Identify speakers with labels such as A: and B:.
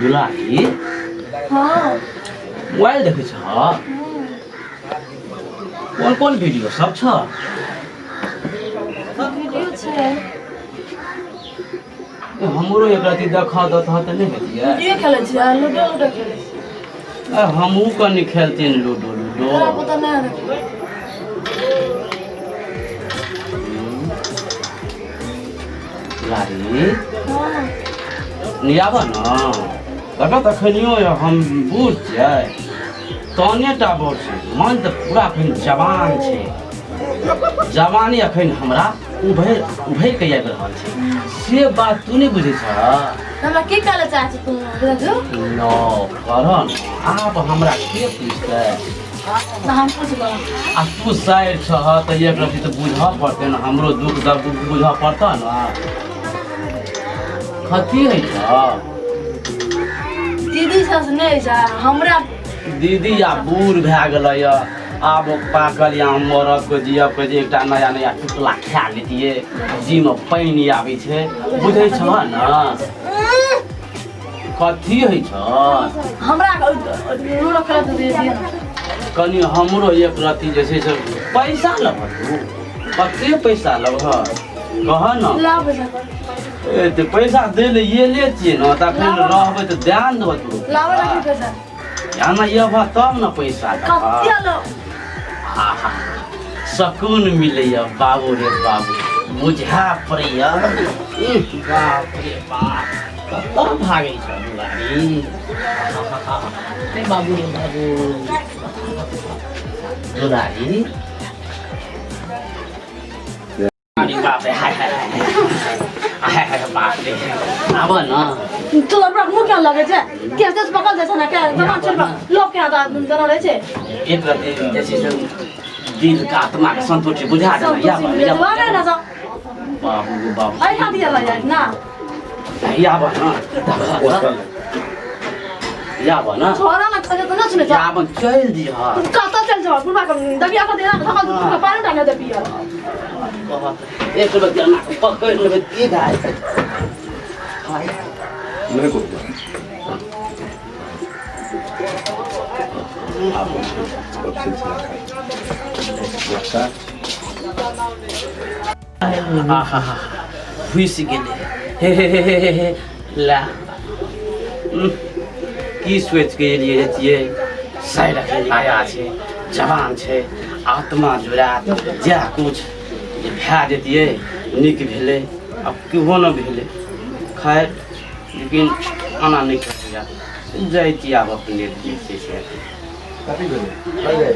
A: दुलारी।
B: हाँ।
A: मोबाइल देखै छ? कोन कोन वीडियो सब छ?
B: वीडियो छै।
A: ए, हमरो एक रति देखा दत तऽ नहि हेतियै?
B: वीडियो खेलै छियै, लूडो उडो खेलै छियै।
A: ए, हमहूँ कनि खेलतियै ने लूडो लूडो।
B: तोरा पता नहि है।
A: दुलारी।
B: हाँ।
A: नियाब ने देखऽ तऽ एखनियो हम बूढ़ छियै, तहने टा बूढ़ छै, मन तऽ पूरा एखन जवान छै। जवानी एखन हमरा उभरि उभरि के आबि रहल छै, से बात तू नहि बुझै छह।
B: हमरा की कहले चाहै छी तू राजू?
A: न करह ने, आब हमरा के पूछतै?
B: तऽ हम पुछबो।
A: आ तू साइर छह तऽ एक रति तऽ बुझऽ पड़तै ने, हमरो दुख दर्द बुझऽ पड़तै ने। कथी होइ छह?
B: दीदी सब से नहि छै हमरा।
A: दीदी आ बूढ़ भए गेलै यऽ, आब ओ पाकल या मरब के जियब के जे एकटा नया नया टुकला खा लेतियै, जीमे पानि आबै छै, बुझै छह ने कथी होइ छ?
B: हमरा लूडो खेलत दे दिअ ने।
A: कनि हमरो एक रत्ती जे छै से पैसा लेबह तू? कते पैसा लेबह, कह ने।
B: ला पैसा।
A: ए, तऽ पैसा दै लए एले छियै ने, तखन रहबै तऽ ध्यान देबह तू।
B: लाबे राखी पैसा।
A: ध्यान अयबह तब ने पैसा देबह।
B: कते लो?
A: आहा, सकून मिलैया बाबू रे बाबू, बुझा पड़ैया। इह, बाप रे बाप, कतऽ भागै छ दुलारी? रे बाबू रे बाबू, दुलारी, अरे बाप रे, हाय हाय हाय हाय हाय, बाप रे, आब न।
B: तू हमरा मुँह केना लगै छै? केस तेस पकड़ जाइ छै ने, के जमा छोड़ लोक के हाथ देना रहै छै।
A: एक रति जे छै से दिल के आत्मा के संतुष्टि बुझा देना या
B: संतुष्टि मिलै छै ना सब।
A: बाबू गो बाबू।
B: एहि हाथ दिया जाइ ना।
A: याब न, याब न।
B: छोरा ना खजे तऽ नहि सुनै छ।
A: याब चलि दिह।
B: कतऽ चलि जाउ? बुढ़बा के दबिया कऽ देना, धकल दूध पानि डाले दे पियर।
A: एक रति एना कऽ पकड़ि लेबै की भए जेतै?
C: नहि कहू। अब सिलसिला खत्म।
A: आहा, फुसि गेलै। हे हे हे हे हे हे, ला, की सोचि के एलियै रहितियै? साइर अखन नया छै, जवान छै, आत्मा जुड़ायत, जएह कुछ जे भए जैतियै नीक भेलै। आब केहो नहि भेलै। खैर, लेकिन आना नहि करैया, जाइ छी आब अपने जे छै से।
C: कथी भेलै?